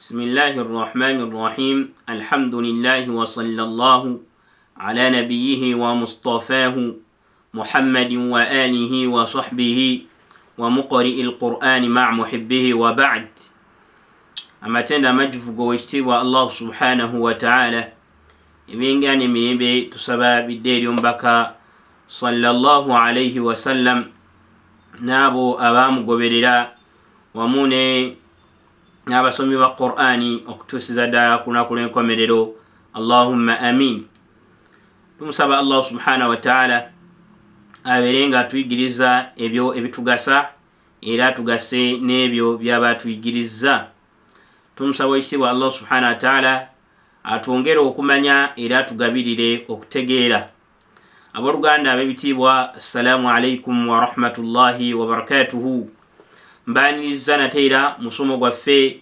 Bismillahi rrahmani rrahim. Alhamdulillahi wasala llahu ala nabiyihi wa mustafahu Muhammadin wa alihi wa sahbihi wa muqari'i lqur'ani maa muhibbihi wa ba'd. Amatendo amajjuvu g'owekitiibwa Allahu subhanahu wataala, ebyengera n'emirembe tusaba bidde eri omubaka sallallahu alaihi wasallam n'abo abaamugoberera wamu ne n'abasomi ba Qur'ani okutuusiza ddala ku lunaku lw'enkomerero. Allahumma amin. Tumusaba Allah subhanahu wataala abeere nga atuyigiriza ebyo ebitugasa era tugase n'ebyo byaba atuyigiriza. Tumusaba ekitiibwa Allah subhanahu wataala atwongere okumanya era atugabirire okutegeera. Abooluganda ab'ebitiibwa, assalamu alaikum warahmatullahi wabarakatuhu. Mbaniriza nate era musomo gwaffe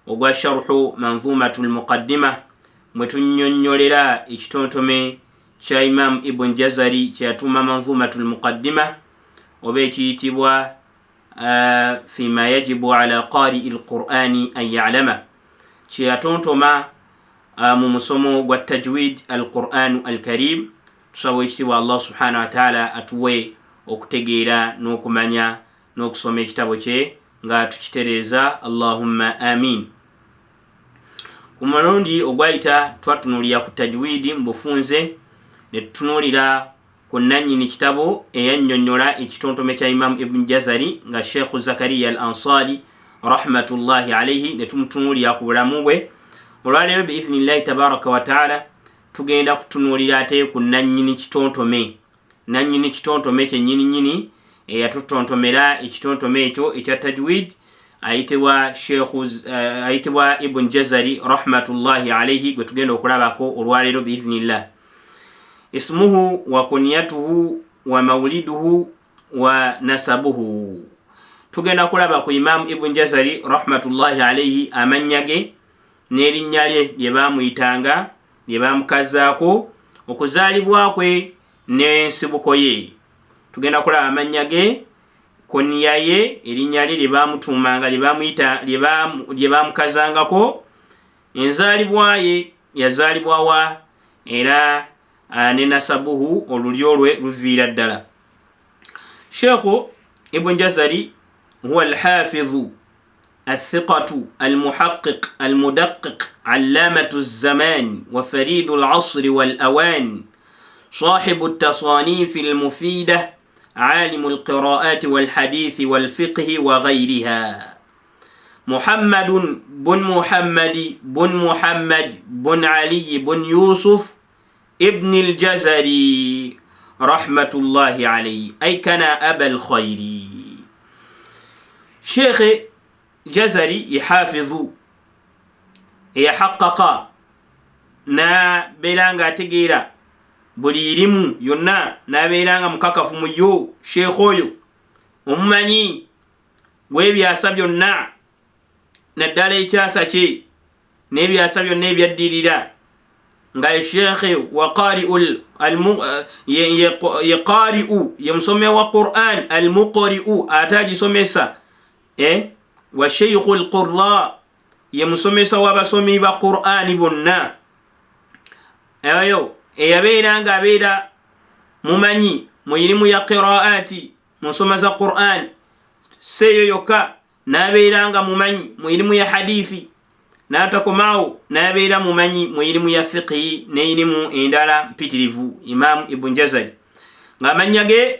ogwa sharhu manzumatu lmuqaddima, mwe tunnyonnyolera ekitontome kya Imamu Ibn Jazari kyeyatuuma manzumatu lmuqaddima oba ekiyitibwa fima yajibu ala qarii lqurani an yalama, kyeyatontoma mu musomo gwa tajwid alquranu alkarim. Tusaba ekitiibwa Allah subhanahu wataala atuwe okutegeera n'okumanya n'okusoma ekitabo kye nga tukitereeza. Allahumma amin. Ku mulundi ogwayita twatunuulira ku tajwidi mu bufunze, ne tutunuulira ku nannyini kitabo eyannyonnyola ekitontome kya Imamu Ibuni Jazari nga Sheikhu Zakariya al Ansari rahmatullahi alaihi, ne tumutunuulira ku bulamu bwe. Olwaleero biithnillahi tabaraka wataala tugenda kutunuulira ate ku nannyini kitontome, nannyini kitontome kyennyininyini eyatutontomera ekitontome ekyo ekya tajwid, ayitibwa Sheikhu ayitibwa Ibn Jazari rahmatullahi alaihi, gwe tugenda okulabako olwaleero biithnillah. Ismuhu wa kunyatuhu wa mauliduhu wa nasabuhu. Tugenda kulaba ku Imamu Ibn Jazari rahmatullahi alaihi, amannya ge n'erinnya lye lye baamuyitanga, lye baamukazaako, okuzaalibwa kwe n'ensibuko ye. Tugenda kulaba amannya ge, koniya ye, erinnya lye lye baamutuumanga, lye bamuyita, lye baamukazangako, enzaalibwa ye, yazaalibwa wa, era ne nasabuhu, olulyo lwe luviira ddala. Sheikhu Ibn Jazari huwa alhafidhu الثقة المحقق المدقق علامة الزمان وفريد العصر والأوان، صاحب التصانيف المفيدة، عالم القراءات والحديث والفقه وغيرها، محمد بن محمد بن محمد بن علي بن يوسف ابن الجزري رحمة الله عليه، أي كان أبا الخير. شيخ Jazari ye hafizu eyahaqqaqa nabeera nga ategeera buli irimu yonna, nabeera nga mukakafu mu yo. Sheekh oyo omumanyi w'ebyasa byonna, naddala ekyasa kye n'ebyasa byonna ebyaddirira, nga ye sheekhe wa qariu, ye qariu, ye musome wa Quran, almuqriu, ate agisomesa, wa sheikhu lqura, ye musomesa w'abasomi ba Qur'ani bonna. Oyo eyabeera nga abeera mumanyi mu irimu ya qiraati, mu nsoma za Qur'an, seeyo yokka, n'abeera nga mumanyi mu irimu ya hadithi, n'atakomaawo, n'abeera mumanyi mu irimu ya fiqhi n'irimu endala mpitirivu. Imamu Ibun Jazari ng'amannya ge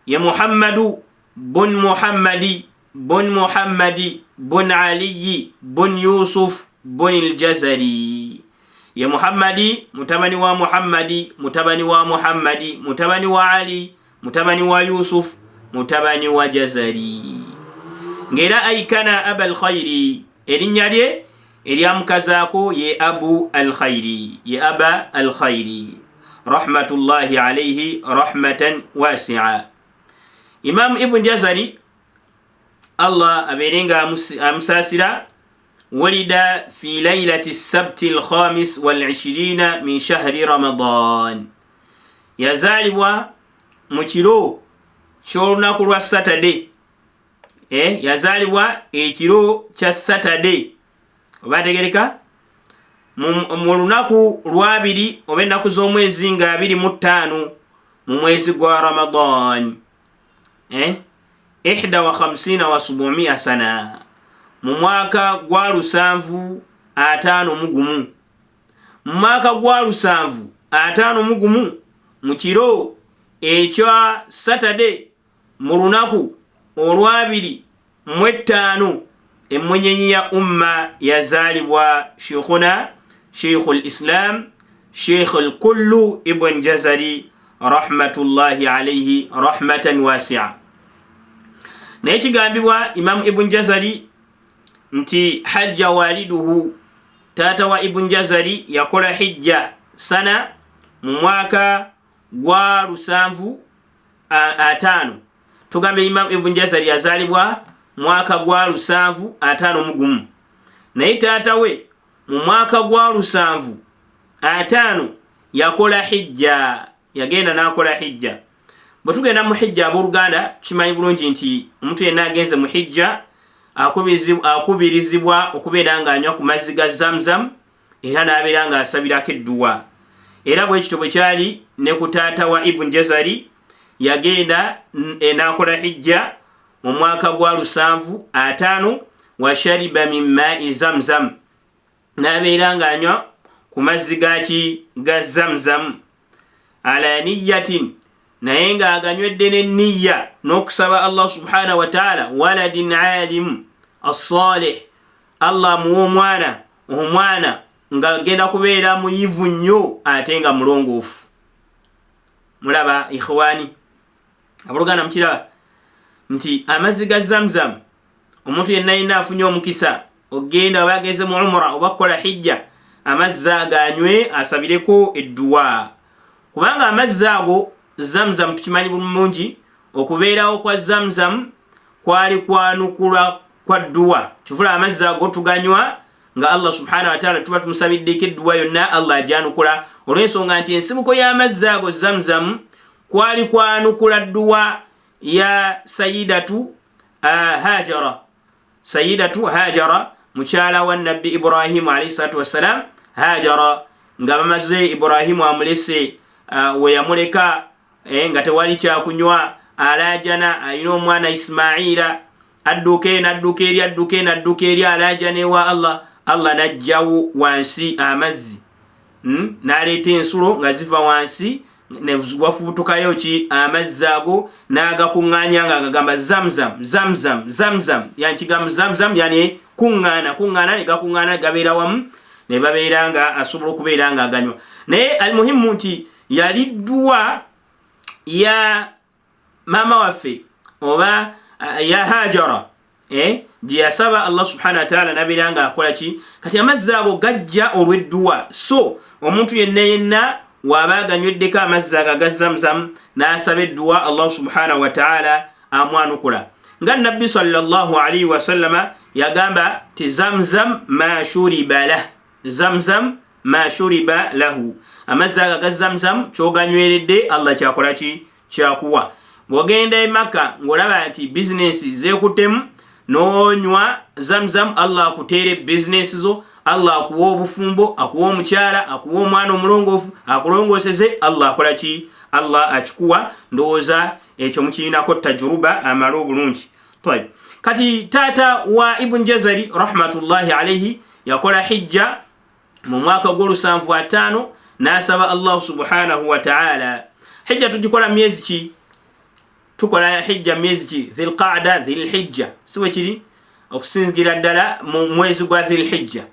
ye Muhammadu bun Muhammadi bun Muhammadi bun Aliyi bun Yusuf bun Ljazari. Ye Muhammadi mutabani wa Muhammadi mutabani wa Muhammadi mutabani wa Ali mutabani wa Yusuf mutabani wa Jazari, ng'era aikana aba alkhairi, erinnya lye eryamukazaako ye Abu Alkhairi, ye Aba Alkhairi rahmatullahi alaihi rahmatan wasia. Imamu Ibun Jazari, Allah abeere nga amusaasira, wulida fi lailati sabti alkhamis walishirina min shahri Ramadan, yazaalibwa mu kiro ky'olunaku lwa Satade, yazaalibwa ekiro kya Satade. Oba ntegereka mu lunaku lwabiri oba ennaku z'omwezi nga 25 mu mwezi gwa Ramadan, 51 wa 700 sana, mu mwaka gwa 751, mu mwaka gwa 751, mu kiro ekya Saturday, mu lunaku olw'25, emmunyenyi ya umma yazaalibwa sheikhuna Sheikhu Lislam Sheikh Lkullu Ibn Jazari rahmatullahi alaihi rahmatan wasia. Naye kigambibwa Imamu Ibn Jazari nti hajja waliduhu, taata wa Ibn Jazari yakola hijja sana mu mwaka gwa 750. Tugambye Imamu Ibn Jazari yazaalibwa mwaka gwa 751, naye taata we mu mwaka gwa 750 yakola hijja, yagenda n'akola hijja. Bwe tugenda mu hijja, abooluganda, kimanyi bulungi nti omuntu yenna agenze mu hijja akubirizibwa okubeera ng'anywa ku mazzi ga Zamzam era n'abeera ng'asabirako edduwa. Era bwe kityo bwe kyali ne ku taata wa Ibn Jazari, yagenda n'akola hijja mu mwaka gwa 750, wa shariba min maai Zamzam, n'abeera ng'anywa ku mazzi gaki? Ga Zamzam, ala niyatin, naye ng'aganywedde n'enniya n'okusaba Allah subhanahu wataala waladin alimu assalih, Allah amuwa omwana, omwana ng'agenda kubeera muyivu nnyo ate nga mulongoofu. Mulaba ikhwani, abooluganda, mukiraba nti amazzi ga Zamzam, omuntu yenna yenna afunye omukisa ogenda oba agenze mu umura oba kukola hijja, amazzi ago anywe asabireko edduwa, kubanga amazzi ago Zamzam tukimanyi bulungi okubeerawo kwa Zamzam kwali kwanukula kwa dduwa. Kivula amazzi ago tuganywa nga Allah subhanahu wataala tuba tumusabiddeko edduwa yonna, Allah ajanukula, olw'ensonga nti ensibuko y'amazzi ago Zamzam kwali kwanukula dduwa ya Sayidatu Hajara. Sayidatu Hajara mukyala wa Nabbi Ibrahimu alaihi salatu wassalam. Hajara nga bamaze, Ibrahimu amulese we yamuleka, nga tewali kyakunywa, alajana alina omwana Ismaila, adduka eno, adduka eri, adduka eno, adduka eri, alajana ewa Allah. Allah najjawo wansi amazzi, N'aleeta ensulo nga ziva wansi newafubutukayo ki? Amazzi ago n'agakuŋŋaanya nga gagamba Zamzam, Zamzam, Zamzam. Yani kigambo Zamzam yani kuŋŋaana, kuŋŋaana, ne gakuŋŋaana ne gabeera wamu, ne babeera nga asobola okubeera nga aganywa. Naye almuhimu nti yali dduwa ya maama waffe oba ya Hajara gye yasaba Allah subhanahu wataala nabeera nga akola ki? Kati amazzi ago gajja olw'edduwa. So omuntu yenna yenna waaba aganyweddeko amazzi ago aga Zamzam n'asaba edduwa, Allah subhanahu wataala amwanukula, nga Nabbi sallallahu alaihi wasallama yagamba ti zamzam ma shuriba lah, zamzam ma shuriba lahu. Amazzi ago aga Zamzam kyoganyweredde Allah kyakola ki? Kyakuwa. Bw'ogenda e Makka ng'olaba nti bizinesi zeekuttemu, n'onywa Zamzam, Allah akuteere bizinesi zo, Allah akuwa obufumbo, akuwa omukyala, akuwa omwana omulongoofu, akulongooseze. Allah akola ki? Allah akikuwa. Ndowooza ekyo mukirinako tajuruba amale obulungi. Tayib. Kati taata wa Ibn Jazari rahmatullahi alaihi yakola hijja mu mwaka gw'750 n'asaba Allahu subhanahu wataala. Hijja tugikola myezi ki? Tukola hijja myezi ki? Dhilqada, Dhilhijja, si bwe kiri? Okusinzira ddala mu mwezi gwa Dhilhijja,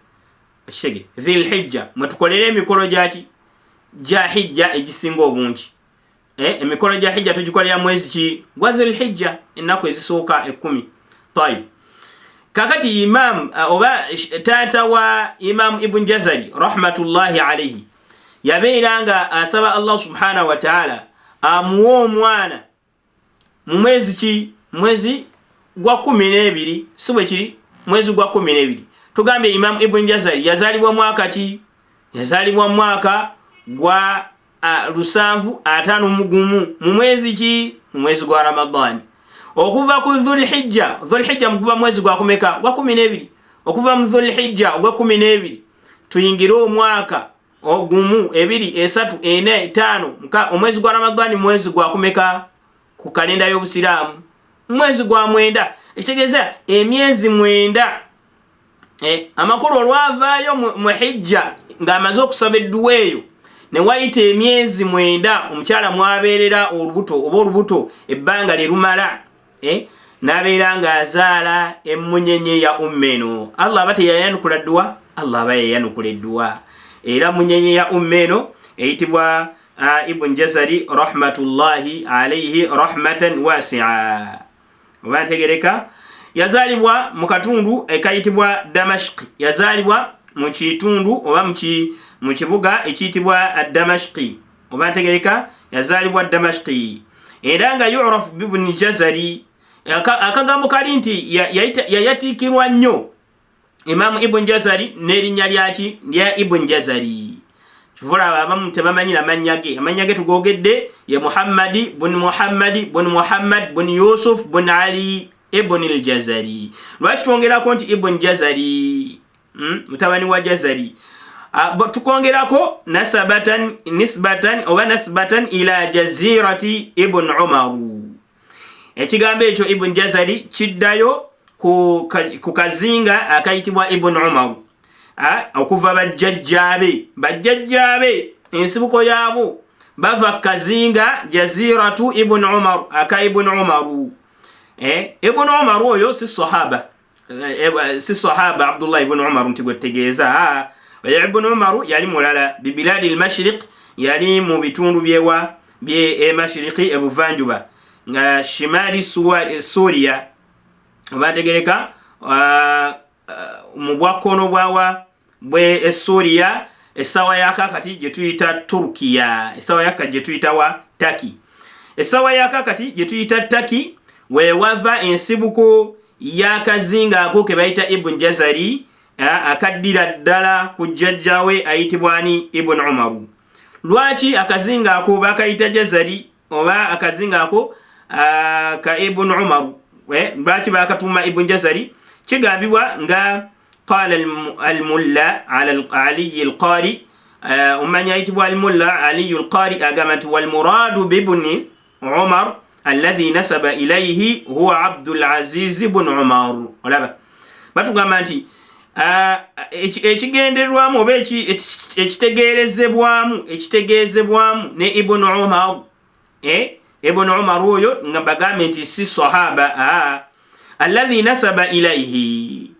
okitege, Dhilhijja mwe tukolera emikolo gyaki? Gya hijja egisinga obungi. Emikolo gya hijja tugikolera mwezi ki? Gwa Dhilhijja, ennaku ezisooka 10. Tayib. Kakati imam oba taata wa Imam Ibn Jazari rahmatullahi alaihi yabeera nga asaba Allah subhanahu wataala amuwe omwana mu mwezi ki? Mwezi gwa 12, si bwe kiri? Mwezi gwa 12. Tugambye Imamu Ibn Jazari yazaalibwa mwaka ki? Yazaalibwa mwaka gwa 751, mu mwezi ki? Mu mwezi gwa Ramadani. Okuva ku Dhulhijja, Dhulhijja muguba mwezi gwakumeka? Gwa 12. Okuva mu Dhulhijja ogwekumi n'ebiri tuyingire omwaka ogumu, ebiri, esatu, ena, etaano. Omwezi gwa Ramadani mwezi gwakumeka ku kalenda y'Obusiraamu? Mwezi gwa 9, ekitegeeza emyezi 9. Amakulu olwavaayo mu hijja ng'amaze okusaba edduwa eyo, ne wayita emyezi 9 omukyala mwabeerera olubuto oba olubuto ebbanga lye lumala, n'abeera ng'azaala emmunyenye ya umma eno. Allah aba teyayanukula dduwa? Allah aba yayanukula edduwa, era munyenye ya umma eno eyitibwa Ibun Jazari rahmatullahi alaihi rahmatan wasia. Oba ntegereka? Yazaalibwa mu katundu ekayitibwa Damashiki. Yazaalibwa mu kitundu oba mu kibuga ekiyitibwa Damashiki. Oba ntegereka? Yazaalibwa Damashiki, era nga yurafu bibuni Jazari. Akagambo kali nti yayatiikirwa nnyo Imamu Ibun Jazari n'erinnya lyaki? Lya Ibun Jazari. Kivulaba abamu tebamanyi namannya ge. Amannya ge tugogedde ye Muhammadi bun Muhammadi bun Muhammad bun Yusuf bun Ali ibn Ljazari. Lwaki twongerako nti Ibun Jazari, Mutabani wa Jazari? Tukongerako nasabatan, nisbatan oba nasbatan ila jazirati Ibn Umaru. Ekigambo ekyo Ibn Jazari kiddayo ku kazinga akayitibwa Ibn Umaru, okuva bajjajjaabe ensibuko yaabo bava kazinga jaziratu Ibn Umar, aka Ibn Umaru. Ibn Umaru oyo si sahaba, si sahaba Abdullah ibn Umaru nti gwetegeeza. Oyo Ibn Umaru yali mulala. Bibiladi lmashriq, yali mu bitundu byewa? Bye emashriqi, ebuvanjuba nga shimali Suria. Oba ntegereka? Mu bwakkono bwawa? Bwe Esuuriya, essaawa yakakati gye tuyita Turkiya, essaawa yakati gye tuyita wa? Taki. Essaawa yakakati gye tuyita Taki wewava ensibuko y'akazinga ako ke bayita Ibun Jazari, akaddira ddala ku jjajjawe ayitibwa ani? Ibun Umaru. Lwaki akazinga ako bakayita Jazari, oba akazinga ako ka Ibun Umaru lwaki bakatuuma Ibun Jazari? Kigambibwa nga qala Almulla Aliyi Alqari, omumanyi ayitibwa Almulla Aliyu Alqari agamba nti walmuradu bibuni Umar alladhi nasaba ilaihi huwa Abdulaziz bun Umar. Olaba batugamba nti ekigendererwamu oba ekitegerezebwamu, ekitegeezebwamu ne Ibunu Umar, Ibunu Umar oyo nga bagambe nti si sahaba, alladhi nasaba ilaihi,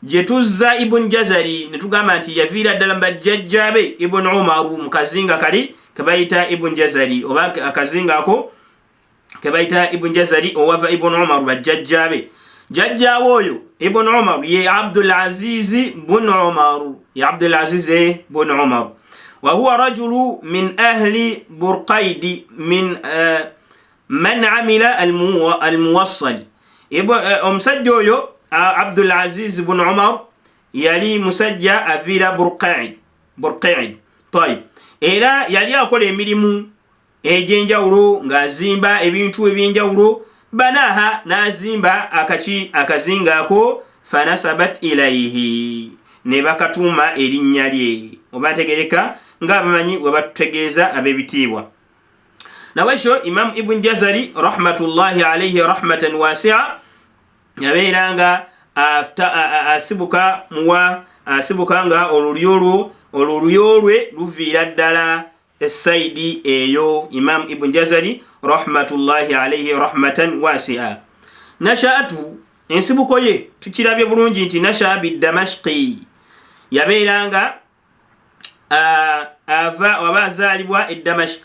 gye tuzza Ibun Jazari ne tugamba nti yaviira ddala mu bajjajjabe Ibun Umaru mu kazinga kali kebayita Ibun Jazari, oba akazinga ako kebayita Ibun Jazari owava Ibun Umaru, bajjajjabe. Jjajjaawe oyo Ibun Umaru ye Abdulazizi bun Umaru, ye Abdulazizi bun Umaru, wahuwa rajulu min ahli Burqaidi min man amila almuwassal. Omusajja oyo Abdulaziz bun Umar yali musajja aviira Burqaid. Burqaid, tayib. Era yali akola emirimu egyenjawulo ng'azimba ebintu ebyenjawulo. Banaha, n'azimba akaki? Akazinga ako. Fanasabat ilaihi, ne bakatuuma erinnya lye. Oba ntegereka? Ng'abamanyi we batutegeeza ab'ebitiibwa. Nawekyo Imamu Ibun Jazari rahmatullahi alaihi rahmatan wasia yabeera nga asibuka muwa, asibuka nga olulyo lwo, olulyo lwe luviira ddala esaidi eyo. Imamu Ibun Jazari rahmatullahi alaihi rahmatan wasia, nashaatu, ensibuko ye tukirabye bulungi nti nashaa bidamashqi, yabeera nga ava oba azaalibwa e Damashq.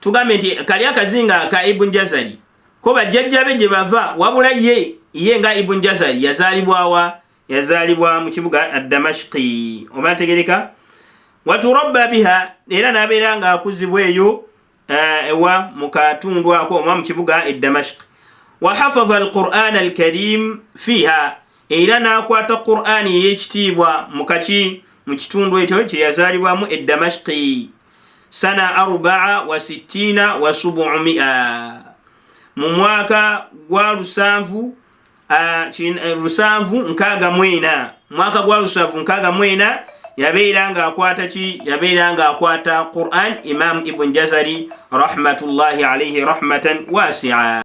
Tugambe nti kali akazinga ka Ibun Jazari ko bajjajjabe gye bava, wabula ye nga Ibun Jazari yazaalibwawa? Yazaalibwa mu kibuga Damashqi. Oba ntegereka? Waturabba biha, era n'abeera ng'akuzibwa eyo ewa? Mu katundu ako oba mu kibuga e Damashq. Wahafaza alquran alkarim fiha, era n'akwata Qur'ani ey'ekitiibwa mu kaki? Mu kitundu ekyo kye yazaalibwamu e Damashqi, sana 764, mu mwaka gwa 764. Mwaka gwa 764 yabeera nga akwata ki? Yabeera nga akwata Quran, Imamu Ibn Jazari rahmatullahi alaihi rahmatan wasia.